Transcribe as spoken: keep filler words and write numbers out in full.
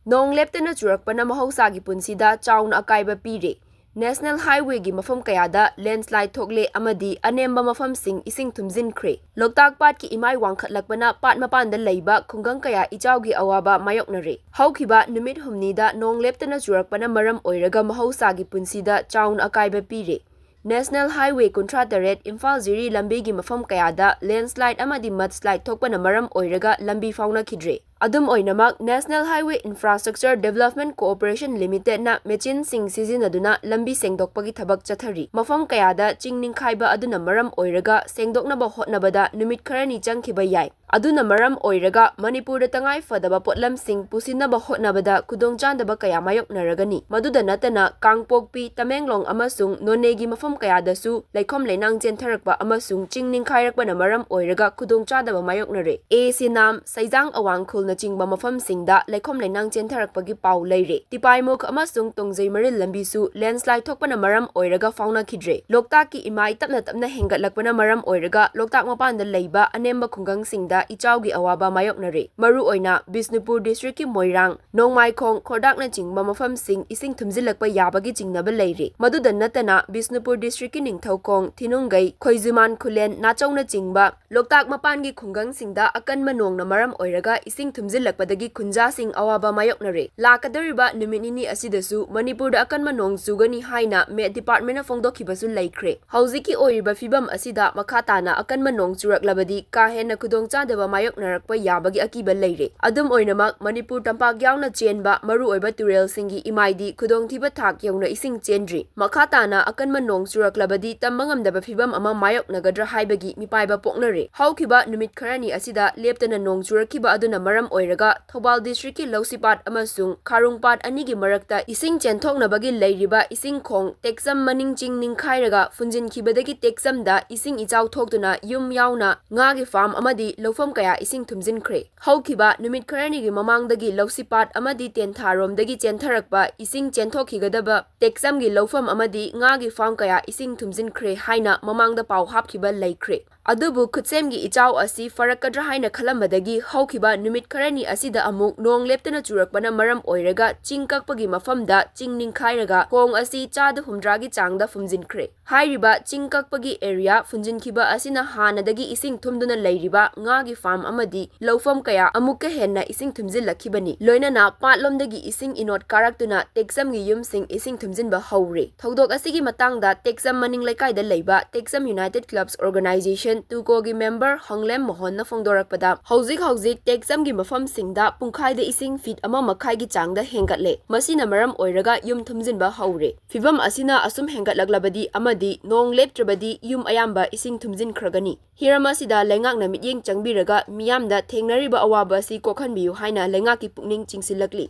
ꯅꯣꯡ ꯂꯦꯞꯇꯅ ꯆꯨꯔꯛꯄꯅ ꯃꯍꯧꯁꯥꯒꯤ ꯄꯨꯟꯁꯤꯗ ꯆꯥꯎꯅ ꯑꯀꯥꯏꯕ ꯄꯤꯔꯦ꯫ National Highwayꯒꯤ ꯃꯐꯝ ꯀꯌꯥꯗ landslide ꯊꯣꯛꯂꯦ ꯑꯃꯗꯤ ꯑꯅꯦꯝꯕ ꯃꯐꯝꯁꯤꯡ ꯏꯁꯤꯡ ꯊꯨꯝꯖꯤꯟꯈ꯭ꯔꯦ꯫ ꯂꯣꯛꯇꯥꯛ ꯄꯥꯠꯀꯤ ꯏꯃꯥꯏ ꯋꯥꯡꯈꯠꯂꯛꯄꯅ ꯄꯥꯠ ꯃꯄꯥꯟꯗ ꯂꯩꯕ ꯈꯨꯡꯒꯪ ꯀꯌꯥ ꯏꯆꯥꯎꯒꯤ ꯑꯋꯥꯕ ꯃꯥꯌꯣꯛꯅꯔꯦ꯫ ꯍꯧꯈꯤꯕ ꯅꯨꯃꯤꯠ ꯍꯨꯝꯅꯤꯗ ꯅꯣꯡ ꯂꯦꯞꯇꯅ ꯆꯨꯔꯛꯄꯅ ꯃꯔꯝ ꯑꯣꯏꯔꯒ ꯃꯍꯧꯁꯥꯒꯤ ꯄꯨꯟꯁꯤꯗ ꯆꯥꯎꯅ ꯑꯀꯥꯏꯕ ꯄꯤꯔꯦ꯫ National Highway ꯀꯨꯟꯊ꯭ꯔꯥ ꯇꯔꯦꯠ ꯏꯝꯐꯥꯜ ꯖꯤꯔꯤ ꯂꯝꯕꯤꯒꯤ ꯃꯐꯝ ꯀꯌꯥꯗ landslide ꯑꯃꯗꯤ mudslide ꯊꯣꯛꯄꯅ ꯃꯔꯝ ꯑꯣꯏꯔꯒ ꯂꯝꯕꯤ ꯐꯥꯎꯅꯈꯤꯗ꯭ꯔꯦ꯫ ꯑꯗꯨꯝ ꯑꯣꯏꯅꯃꯛ, National Highway Infrastructure Development Corporation Limitedꯅ ꯃꯦꯆꯤꯟꯁꯤꯡ ꯁꯤꯖꯤꯟꯅꯗꯨꯅ ꯂꯝꯕꯤ ꯁꯦꯡꯗꯣꯛꯄꯒꯤ ꯊꯕꯛ ꯆꯠꯊꯔꯤ꯫ ꯃꯐꯝ ꯀꯌꯥꯗ ꯆꯤꯡ ꯅꯤꯡꯈꯥꯏꯕ ꯑꯗꯨꯅ ꯃꯔꯝ ꯑꯣꯏꯔꯒ ꯁꯦꯡꯗꯣꯛꯅꯕ ꯍꯣꯠꯅꯕꯗ ꯅꯨꯃꯤꯠ ꯈꯔꯅꯤ ꯆꯪꯈꯤꯕ ꯌꯥꯏ꯫ ꯑꯗꯨꯅ ꯃꯔꯝ ꯑꯣꯏꯔꯒ ꯃꯅꯤꯄꯨꯔꯗ ꯇꯉꯥꯏ ꯐꯗꯕ ꯄꯣꯠꯂꯝꯁꯤꯡ ꯄꯨꯁꯤꯟꯅꯕ ꯍꯣꯠꯅꯕꯗ ꯈꯨꯗꯣꯡꯆꯥꯗꯕ ꯀꯌꯥ ꯃꯥꯌꯣꯛꯅꯔꯒꯅꯤ꯫ ꯃꯗꯨꯗ ꯅꯠꯇꯅ, ꯀꯥꯡꯄꯣꯛꯄꯤ, ꯇꯃꯦꯡꯂꯣꯡ ꯑꯃꯁꯨꯡ ꯅꯣꯅꯦꯒꯤ ꯃꯐꯝ ꯀꯌꯥꯗꯁꯨ ꯂꯩꯈꯣꯝ ꯂꯩꯅꯥꯡ ꯆꯦꯟꯊꯔꯛꯄ ꯑꯃꯁꯨꯡ ꯆꯤꯡ ꯅꯤꯡꯈꯥꯏꯔꯛꯄꯅ ꯃꯔꯝ ꯑꯣꯏꯔꯒ ꯈꯨꯗꯣꯡꯆꯥꯗꯕ ꯃꯥꯌꯣꯛꯅꯔꯦ꯫ ꯑꯦ ꯁꯤꯅꯥꯝ, ꯁꯩꯖꯥꯡ ꯑꯋꯥꯡꯈꯨꯜꯅꯆꯤꯡꯕ ꯃꯐꯝꯁꯤꯡꯗ ꯂꯩꯈꯣꯝ ꯂꯩꯅꯥꯡ ꯆꯦꯟꯊꯔꯛꯄꯒꯤ ꯄꯥꯎ ꯂꯩꯔꯦ꯫ ꯇꯤꯄꯥꯏꯃꯨꯈ ꯑꯃꯁꯨꯡ ꯇꯣꯡꯖꯩ ꯃꯔꯤꯜ ꯂꯝꯕꯤꯁꯨ landslide ꯊꯣꯛꯄꯅ ꯃꯔꯝ ꯑꯣꯏꯔꯒ ꯐꯥꯎꯅꯈꯤꯗ꯭ꯔꯦ꯫ ꯂꯣꯛꯇꯥꯛꯀꯤ ꯏꯃꯥꯏ ꯇꯞꯅ ꯇꯞꯅ ꯍꯦꯟꯒꯠꯂꯛꯄꯅ ꯃꯔꯝ ꯑꯣꯏꯔꯒ ꯂꯣꯛꯇꯥꯛ ꯃꯄꯥꯟꯗ ꯂꯩꯕ ꯑꯅꯦꯝꯕ ꯈꯨꯡꯒꯪꯁꯤꯡꯗ ꯏꯆꯥꯎꯒꯤ ꯑꯋꯥꯕ ꯃꯥꯌꯣꯛꯅꯔꯦ꯫ ꯃꯔꯨꯑꯣꯏꯅ ꯕꯤꯁꯅꯨꯄꯨꯔ districtꯀꯤ ꯃꯣꯏꯔꯥꯡ, ꯅꯣꯡꯃꯥꯏꯈꯣꯡ, ꯈꯣꯔꯗꯥꯛꯅꯆꯤꯡꯕ ꯃꯐꯝꯁꯤꯡ ꯏꯁꯤꯡ ꯊꯨꯝꯖꯤꯜꯂꯛꯄ ꯌꯥꯕꯒꯤ ꯆꯤꯡꯅꯕ ꯂꯩꯔꯦ꯫ ꯃꯗꯨꯗ ꯅꯠꯇꯅ, ꯕꯤꯁꯅꯨꯄꯨꯔ districtꯀꯤ ꯅꯤꯡꯊꯧꯈꯣꯡ, ꯊꯤꯅꯨꯡꯒꯩ, ꯈꯣꯏꯖꯨꯃꯥꯟ ꯈꯨꯂꯦꯟ, ꯅꯥꯆꯧꯅꯆꯤꯡꯕ ꯂꯣꯛꯇꯥꯛ ꯃꯄꯥꯟꯒꯤ ꯈꯨꯡꯒꯪꯁꯤꯡꯗ ꯑꯀꯟꯕ ꯅꯣꯡꯅ ꯃꯔꯝ ꯑꯣꯏꯔꯒ ꯏꯁꯤꯡ ꯊꯨꯝꯖꯤꯜꯂꯛꯄꯗꯒꯤ ꯈꯨꯟꯖꯥꯁꯤꯡ ꯑꯋꯥꯕ ꯃꯥꯌꯣꯛꯅꯔꯦ꯫ ꯂꯥꯛꯀꯗꯧꯔꯤꯕ ꯅꯨꯃꯤꯠ ꯅꯤꯅꯤ ꯑꯁꯤꯗꯁꯨ ꯃꯅꯤꯄꯨꯔꯗ ꯑꯀꯟꯕ ꯅꯣꯡ ꯆꯨꯒꯅꯤ ꯍꯥꯏꯅ Met Departmentꯅ ꯐꯣꯡꯗꯣꯛꯈꯤꯕꯁꯨ ꯂꯩꯈ꯭ꯔꯦ꯫ ꯍꯧꯖꯤꯛꯀꯤ ꯑꯣꯏꯔꯤꯕ ꯐꯤꯕꯝ ꯑꯁꯤꯗ ꯃꯈꯥ ꯇꯥꯅ ꯑꯀꯟꯕ ꯅꯣꯡ ꯆꯨꯔꯛꯂꯕꯗꯤ ꯀꯥ ꯍꯦꯟꯅ ꯈꯨꯗꯣꯡꯆꯥꯗꯕ ꯃꯥꯌꯣꯛꯅꯔꯛꯄ ꯌꯥꯕꯒꯤ ꯑꯀꯤꯕ ꯂꯩꯔꯦ꯫ ꯑꯗꯨꯝ ꯑꯣꯏꯅꯃꯛ, ꯃꯅꯤꯄꯨꯔ ꯇꯝꯄꯥꯛ ꯌꯥꯎꯅ ꯆꯦꯟꯕ ꯃꯔꯨꯑꯣꯏꯕ ꯇꯨꯔꯦꯜꯁꯤꯡꯒꯤ ꯏꯃꯥꯏꯗꯤ ꯈꯨꯗꯣꯡꯊꯤꯕ ꯊꯥꯛ ꯌꯧꯅ ꯏꯁꯤꯡ ꯆꯦꯟꯗ꯭ꯔꯤ꯫ ꯃꯈꯥ ꯇꯥꯅ ꯑꯀꯟꯕ ꯅꯣꯡ ꯆꯨꯔꯛꯂꯕꯗꯤ ꯇꯝꯕ ꯉꯝꯗꯕ ꯐꯤꯕꯝ ꯑꯃ ꯃꯥꯌꯣꯛꯅꯒꯗ꯭ꯔꯥ ꯍꯥꯏꯕꯒꯤ ꯃꯤꯄꯥꯏꯕ ꯄꯣꯛꯅꯔꯦ꯫ ꯍꯧꯈꯤꯕ ꯅꯨꯃꯤꯠ ꯈꯔꯅꯤ ꯑꯁꯤꯗ ꯂꯦꯞꯇꯅ ꯅꯣꯡ ꯆꯨꯔꯛꯈꯤꯕ ꯑꯗꯨꯅ ꯃꯔꯝ ꯑꯣꯏꯔꯒ ꯊꯧꯕꯥꯜ districtꯀꯤ ꯂꯧꯁꯤꯄꯥꯠ ꯑꯃꯁꯨꯡ ꯈꯥꯔꯨꯡꯄꯥꯠ ꯑꯅꯤꯒꯤ ꯃꯔꯛꯇ ꯏꯁꯤꯡ ꯆꯦꯟꯊꯣꯛꯅꯕꯒꯤ ꯂꯩꯔꯤꯕ ꯏꯁꯤꯡ ꯈꯣꯡ ꯇꯦꯛꯆꯝ ꯃꯅꯤꯡ ꯆꯤꯡ ꯅꯤꯡꯈꯥꯏꯔꯒ ꯐꯨꯟꯖꯤꯟꯈꯤꯕꯗꯒꯤ ꯇꯦꯛꯆꯝꯗ ꯏꯁꯤꯡ ꯏꯆꯥꯎ ꯊꯣꯛꯇꯨꯅ ꯌꯨꯝ ꯌꯥꯎꯅ ꯉꯥꯒꯤ farm ꯑꯃꯗꯤ ꯂꯧꯐꯝ ꯀꯌꯥ ꯏꯁꯤꯡ ꯊꯨꯝꯖꯤꯟꯈ꯭ꯔꯦ꯫ ꯍꯧꯈꯤꯕ ꯅꯨꯃꯤꯠ ꯈꯔꯅꯤꯒꯤ ꯃꯃꯥꯡꯗꯒꯤ ꯂꯧꯁꯤꯄꯥꯠ ꯑꯃꯗꯤ ꯇꯦꯟꯊꯥꯔꯣꯝꯗꯒꯤ ꯆꯦꯟꯊꯔꯛꯄ ꯏꯁꯤꯡ ꯆꯦꯟꯊꯣꯛꯈꯤꯒꯗꯕ ꯇꯦꯛꯆꯝꯒꯤ ꯂꯧꯐꯝ ꯑꯃꯗꯤ ꯉꯥꯒꯤ farm ꯀꯌꯥ ꯏꯁꯤꯡ ꯊꯨꯝꯖꯤꯟꯈ꯭ꯔꯦ ꯍꯥꯏꯅ ꯃꯃꯥꯡꯗ ꯄꯥꯎ ꯍꯥꯞꯈꯤꯕ ꯂꯩꯈ꯭ꯔꯦ꯫ ꯑꯗꯨꯕꯨ ꯈꯨꯠꯁꯦꯝꯒꯤ ꯏꯆꯥꯎ ꯑꯁꯤ ꯐꯔꯛꯀꯗ꯭ꯔꯥ ꯍꯥꯏꯅ ꯈꯜꯂꯝꯕꯗꯒꯤ ꯍꯧꯈꯤꯕ ꯅꯨꯃꯤꯠ ꯈꯔꯅꯤ ꯑꯁꯤꯗ ꯑꯃꯨꯛ ꯅꯣꯡ ꯂꯦꯞꯇꯅ ꯆꯨꯔꯛꯄꯅ ꯃꯔꯝ ꯑꯣꯏꯔꯒ ꯆꯤꯡ ꯀꯛꯄꯒꯤ ꯃꯐꯝꯗ ꯆꯤꯡ ꯅꯤꯡꯈꯥꯏꯔꯒ ꯈꯣꯡ ꯑꯁꯤ ꯆꯥꯗ ꯍꯨꯝꯗ꯭ꯔꯥꯒꯤ ꯆꯥꯡꯗ ꯐꯨꯝꯖꯤꯟꯈ꯭ꯔꯦ꯫ ꯍꯥꯏꯔꯤꯕ ꯆꯤꯡ ꯀꯛꯄꯒꯤ ꯑꯦꯔꯤꯌꯥ ꯐꯨꯝꯖꯤꯟꯈꯤꯕ ꯑꯁꯤꯅ ꯍꯥꯟꯅꯗꯒꯤ ꯏꯁꯤꯡ ꯊꯨꯝꯗꯨꯅ ꯂꯩꯔꯤꯕ ꯉꯥꯒꯤ ꯐꯥꯔꯝ ꯑꯃꯗꯤ ꯂꯧꯐꯝ ꯀꯌꯥ ꯑꯃꯨꯛꯀ ꯍꯦꯟꯅ ꯏꯁꯤꯡ ꯊꯨꯝꯖꯤꯜꯂꯛꯈꯤꯕꯅꯤ꯫ ꯂꯣꯏꯅꯅ ꯄꯥꯠꯂꯣꯝꯗꯒꯤ ꯏꯁꯤꯡ ꯏꯅꯣꯠ ꯀꯥꯔꯛꯇꯨꯅ ꯇꯦꯛꯆꯝꯒꯤ ꯌꯨꯝꯁꯤꯡ ꯏꯁꯤꯡ ꯊꯨꯝꯖꯤꯟꯕ ꯍꯧꯔꯦ꯫ ꯊꯧꯗꯣꯛ ꯑꯁꯤꯒꯤ ꯃꯇꯥꯡꯗ ꯇꯦꯛꯆꯝ ꯃꯅꯤꯡ ꯂꯩꯀꯥꯏꯗ ꯂꯩꯕ ꯇꯦꯛꯆꯝ United Clubs Organization, ꯇꯨꯀꯣꯒꯤ ꯃꯦꯝꯕꯔ ꯍꯪꯂꯦꯝ ꯃꯣꯍꯟꯅ ꯐꯣꯡꯗꯣꯔꯛꯄꯗ, ꯍꯧꯖꯤꯛ ꯍꯧꯖꯤꯛ ꯇꯦꯛꯆꯝꯒꯤ ꯃꯐꯝꯁꯤꯡꯗ ꯄꯨꯡꯈꯥꯏꯗ ꯏꯁꯤꯡ ꯐꯤꯠ ꯑꯃ ꯃꯈꯥꯏꯒꯤ ꯆꯥꯡꯗ ꯍꯦꯟꯒꯠꯂꯦ꯫ ꯃꯁꯤꯅ ꯃꯔꯝ ꯑꯣꯏꯔꯒ ꯌꯨꯝ ꯊꯨꯝꯖꯤꯟꯕ ꯍꯧꯔꯦ꯫ ꯐꯤꯚꯝ ꯑꯁꯤꯅ ꯑꯁꯨꯝ ꯍꯦꯟꯒꯠꯂꯛꯂꯕꯗꯤ ꯑꯃꯗꯤ ꯅꯣꯡ ꯂꯦꯞꯇ꯭ꯔꯕꯗꯤ ꯌꯨꯝ ꯑꯌꯥꯝꯕ ꯏꯁꯤꯡ ꯊꯨꯝꯖꯤꯟꯈ꯭ꯔꯒꯅꯤ꯫ ꯍꯤꯔꯝ ꯑꯁꯤꯗ ꯂꯩꯉꯥꯛꯅ ꯃꯤꯠꯌꯦꯡ ꯆꯪꯕꯤꯔꯒ ꯃꯤꯌꯥꯝꯗ ꯊꯦꯡꯅꯔꯤꯕ ꯑꯋꯥꯕ ꯑꯁꯤ ꯀꯣꯛꯍꯟꯕꯤꯌꯨ ꯍꯥꯏꯅ ꯂꯩꯉꯥꯛꯀꯤ ꯄꯨꯛꯅꯤꯡ ꯆꯤꯡꯁꯤꯜꯂꯛꯂꯤ꯫